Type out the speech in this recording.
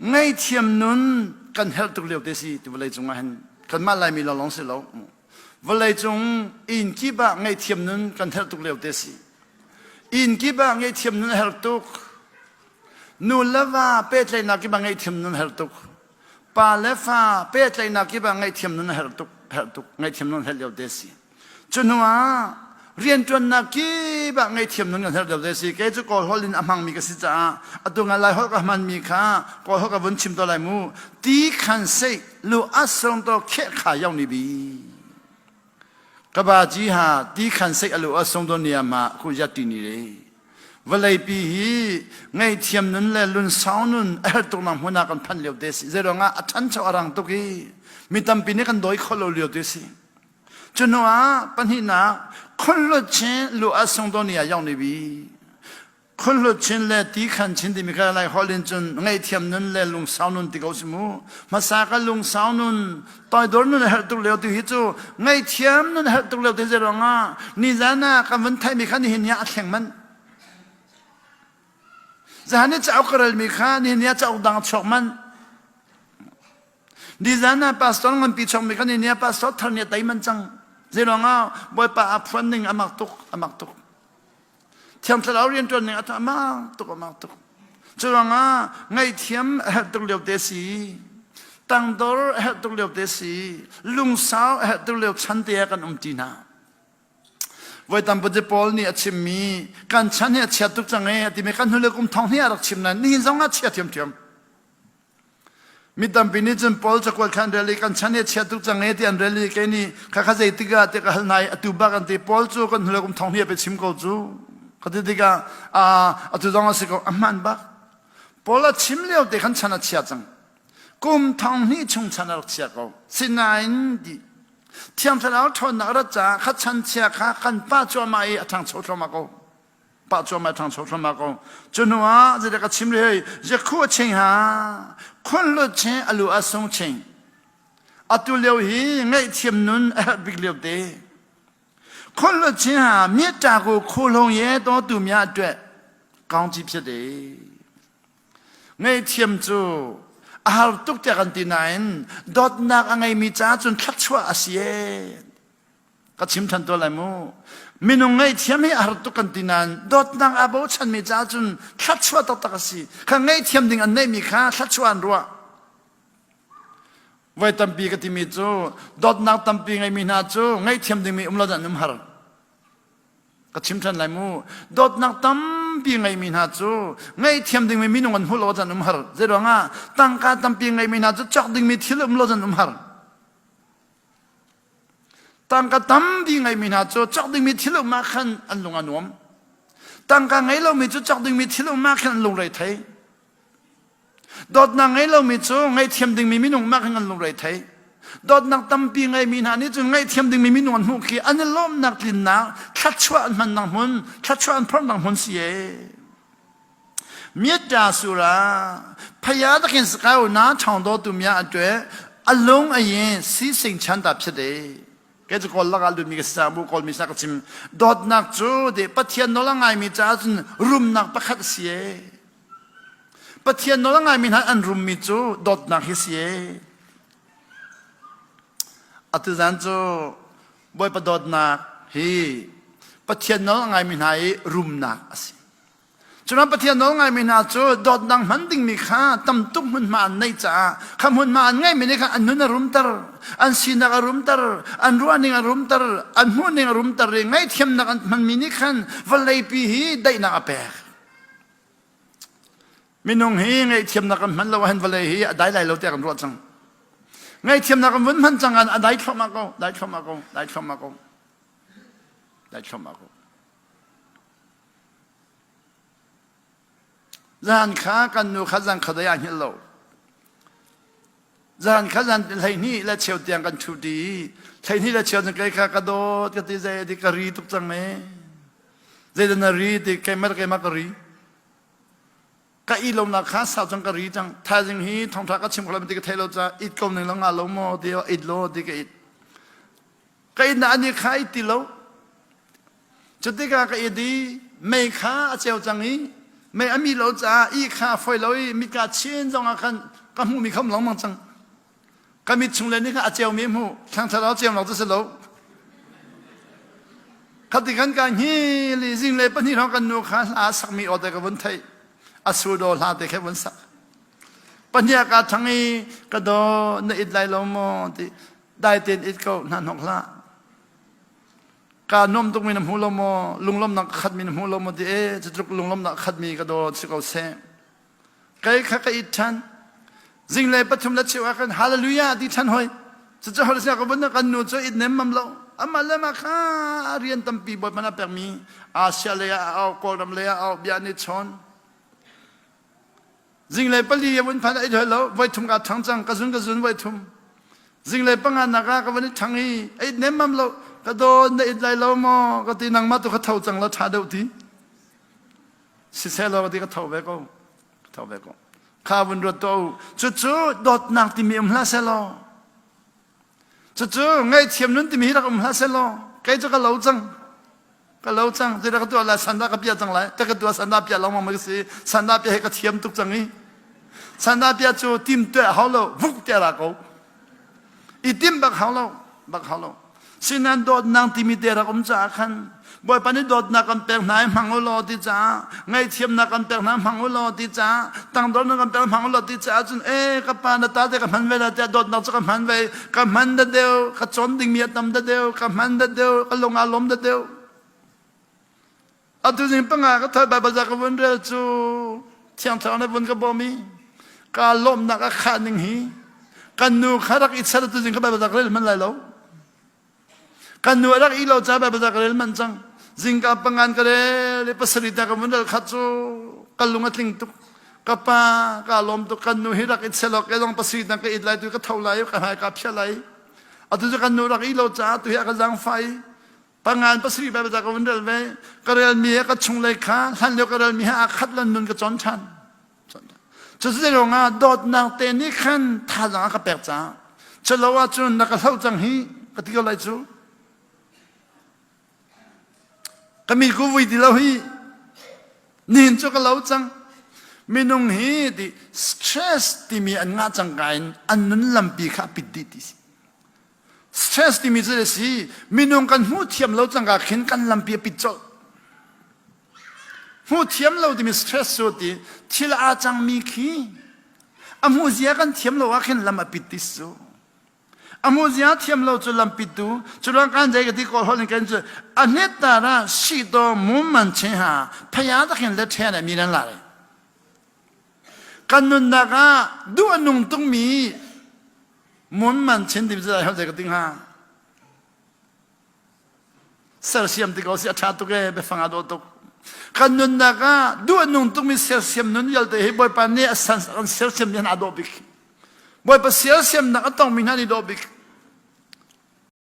Ngaihthiam nun kan herh tuk lio te si ti vawlei cung ah hin kanmah Laimi lawnglawng si lo. Vawlei cung inn kip ah ngaihthiam nun kan herh tuk lio te si. Inn kip ah ngaihthiam nun a herh tuk. Nu le va pehtlaihnak kip ah ngaihthiam nun a herh tuk. Pa le fa pehtlaihnak kip ah ngaihthiam nun a herh tuk, herh tuk, ngaihthiam nun herh lio te si. Cu hnu ah rianṭuannak kip ah ngaihthiam nun kan herh lio te si. Kei cu Kawl holh in a hmangmi ka si caah atu nga Lai holh ka hmanmi kha Kawl holh ka vun chim to lai mu. Ti khan sei lu asong to kheh kha yau ni bi. Ka ba ji ha ti khan sei alu asong do nia ma khu ya ti ni re. Vawleipi hi ngaihthiam nun le lunsau nun a herh tuk nak hmun ah kan phanh lio te si. Zeiruangah a ṭhancho a rang tuk i mi tampi nih kan dawi kho lo lio te si. Cu hnu ah pahnihnak khunhlut chin lu a sung do ni ah yong ni bi. Khunhlut chin le ti khan chin timi kha lai holh in cun ngaihthiam nun le lungsau nun ti ko si mu. Hmasa ka lungsau nun toidor nun a herh tuk lio tu hi cu ngaihthiam nun a herh tuk lio te zei ah nizan ah kan vun theihmi kha nihin ni ah a thleng manh. Zahan i cauk ka relmi kha nihin ni ah cauk dang a chuak manh. Nizan ah pastor nganpi chongmi kan in pastor thar nih a tei man cang. Zeiruang ah Bawipa a phuan ning a mak tuk, a mak tuk. Thiang Thlarau rianṭuan ning a mak tuk, a mak tuk. Curuang ah ngaihthiam a herh tuk lio te si. Tangdor a herh tuk lio te si. Lungsau a herh tuk lio chan te ah kan um ti hna. Voi tam Puti Paul nih a chimmi kan chan hi a chia tuk cang e a timi kan hnulei kum thong hnih a rak chim nain nihin zong ah chia thiamthiam. Mi tampi nih cun Paul cakuat kha an rel i kan chan hi a chia tuk cang e ti an rel i kei nih khakha zeitik ah tiah ka hal hna i atu bak an ti Paul cu kan hnulei kum thong hnih a pe chim ko cu ka ti tikah atu zong a si ko a hmaan bak Paul a chim lio te khan chan a chia cang kum thong hnih chung chan a rak chia ko sinain ti Thiang Thlarau ṭhawnnak a rat caah kha chan chia kha kan pa cuahmah i a ṭhangcho thluahmah ko pah cuahmah ṭhangcho thluahmah ko. Cu hnu ah zeidah ka chim rih hei Yakhu a ching ha khunlut ching alu a sung ching atu lio hi ngaihthiam nun a herh bik lio te khunlut ching ha mitta ku khulhong ye to tu mya tuet kaung chi phet e ngaihthiam cu a har tuk tiah kan ti nain dawtnak a ngeimi caah cun thluachuah a si e Ka chim ṭhan tuah lai mu. Minung ngaihthiam hi a har tuk kan ti nain dawtnak aa bochanmi caah cun thluachuah taktak a si. Kha ngaihthiam ding an neihmi kha thluachuah an ruah. Voi tampi ka timi cu dawtnak tampi ngeimi hna cu ngaihthiam dingmi um lo an um har. Ka chim ṭhan lai mu. Dawtnak tampi ngeimi hna cu ngaihthiam dingmi minung an hmuh lo an um har. Zeiruangah tangka tampi ngeimi hna cu cawk dingmi thil um lo an um har. Tangka tampi ngeimi hna cu cawk dingmi thil um ah khan an lung a nuam. Tangka ngei lomi cu cawk dingmi thil um ah khan an lungre thei. Dawtnak ngei lomi cu ngaihthiam dingmi minung ah khan an lungre thei. Dawtnak tampi ngeimi hna nih cun ngaihthiam dingmi minung an hmuh khi an i lawmnak tlinnak, thluachuah an hmannak hmun, thluachuah an phorhnak hmun si ee. Myitta sura phaya takin sakau na chong do tu mya atwe alung ayin si sing chan ta phet e ke chu kol laka lut mi ka sa bu kol mi sa ka chim dawtnak cu de pathian nawl a ngai mi ca cun rumnak pakhat si e pathian nawl a ngai mi hna an rum mi cu dawtnak hi si e atu zan cu bawipa dawtnak hi pathian nawl a ngai mi hna i rumnak a si Cunak Pathian nawl ngaimi hna cu dawtnak hman dingmi kha tam tuk hmunhma an neih caah kha hmunhma an ngeihmi nih khan an nun a rumter, an sinak a rumter, an ruahning a rumter, an hmuhning a rumter i ngaihthiamnak an hmanmi nih khan vawleipi hi daihnak a pek. Minung hi ngaihthiamnak kan hman lo ahhin vawlei hi a dai lai lo tiah kan ruah cang. Ngaihthiamnak kan vun hman cang ah a dai thluahmah ko, dai thluahmah ko, dai thluahmah ko, dai thluahmah ko. Zan kha kan nu kha zan kha dei aa hngilh lo. Zan kha zan 12 le cheu tiang kan ṭhu ṭi. 12 le cheu cun kei kha ka dawt ka ti zei ti ka ri tuk cang ee. Zeidah na ri ti keimah keimah ka ri. Ka i lonak kha sau cang ka ri cang. Thaizing hi thawngṭha ka chim kho lo ti ka thei lo caah it ko ning lo nga lo maw ti it law ti ka it. Ka it na ani kha it ti lo. Cutikah ka it i mei kha a ceu cang i. Mei a mi lo caah i kha a foi lo i mit ka chin zong ah khan ka hmuhmi kha um lengmang cang. Ka mit chung le nih khan a ceumi hmu thlang ceu lo cu si lo. Khati kan ka hngil i zinglei pahnih hrawng kan nu kha hla a sakmi aw te ka vun theih. A sudaw hla te kha vun sak. Pahnih ka thang i ka daw na it lai lo maw ti dai tein it ko hna hnok hlah. Ka nuam tukmi na hmu lo maw lunglawmnak ka khatmi na hmu lo maw ti e cutluk lunglawmnak khatmi ka daw si ko seh. Kei kha ka it ṭhan. Zinglei pathum le cheu ah khan hallelujah ti ṭhan hoi. Cucu hol sia ka vun kan nu cu it nem mam lo. Amah le mah kha rian tampi Bawipa a pekmi Asia lei ah a au, Kawlram lei ah a au, bia an i chawn. Zinglei pali a vun phan a it hoi lo, voi thum ka ṭhang cang, ka zun ka zun voi thum. Zinglei panga nak ah ka van i ṭhang i a it nem mam lo. Ka dawn na it lai lo maw? Ka ti nangmah tu ka tho cang la ṭha deuh ti. Siseh law ti ka tho ve ko. Ka tho ve ko. Kha vun ruat tuah u. Cucu dawtnak timi um hlah seh law. Cucu ngaihthiam nun timi hi rak um hlah seh law. Kei cu ka lo cang. Ka lo cang. Zeidah ka tuah lai? Sandah ka piah cang lai. Ta ka tuah sandah piah lengmang ma ka si. Sandah piah hi ka thiam tuk cang i. Sandah piah cu tim tuah hau lo. Vuk tiah ra ko. I tim bak hau lo. Bak hau lo. Sinan dawtnak timi te rak um caah khan Bawipa nih dawtnak kan pek hna i hmang u law ti caah ngaihthiamnak kan pek hna hmang u law ti caah tangdornak kan pek hmang u law ti caah cun e ka pa na ta te ka hman ve la tiah dawtnak cu ka hman ve ka hman da deuh ka cawn dingmi a tam da deuh ka hman da deuh ka lung aa lawm da deuh Atu zing panga ka thoi Baibal ca ka vun rel cu Thiang Thlarau nih vun ka bawm i ka lawmhnak a khah ning hi kan nu kha rak i ser atu zing ka Baibal ca ka rel hman lai lo. Kan nu a rak i lo ca Baibal ca ka rel hman cang. Zingka pangan ka rel i pasarih ta ka vun rel khat cu ka lung a tling tuk. Ka pa ka lawm tuk kan nu hi rak i sel ke zong pasarih ta ka it lai tu ka tho lai ka hmai ka phiah lai. Atu cu kan nu rak i lo caah tu hi a ka zaangfah i Pangan pasarih Baibal ca ka vun rel ve. Ka relmi he ka chunglei kha hlan lio ka relmi he aa khat lan nun ka cawn ṭhan. Cucu ruangah dawtnak te nih khan thazaang a ka pek caah culo ahcun na ka hloh cang hi ka ti ko lai cu. Ka mi ku vui ti lo hi nihin cu ka lo cang. Minung hi ti stress timi an ngah cang ka in an nun lampi kha a pit dih ti si. Stress timi cu a si minung kan hmuh thiam lo cangka khin kan lampi a pit colh. Hmuh thiam lo timi stress cu ti thil aa cangmi khi a hmuh zia kan thiam lo ah khin lam a pit ti cu. A hmuh zia thiam lo cu lam pit tu cu ruang kan zei ka ti kawl holh in kan cu a hnet ta ra si to mum man che ha phaya ta khin le then mi nan la Kan nunnak ah duh a nung tungmi Mun man chin tim zai hau ka ting ha. Sersiam ti ko si a tha tuk e biafang a dawh tuk. Kan nunnak ah duh a nung tukmi sersiam nun vialte hi Bawipa nih a san kan sersiam ni a dawh bik. Bawipa sersiamnak a tongmi hna nih dawh bik.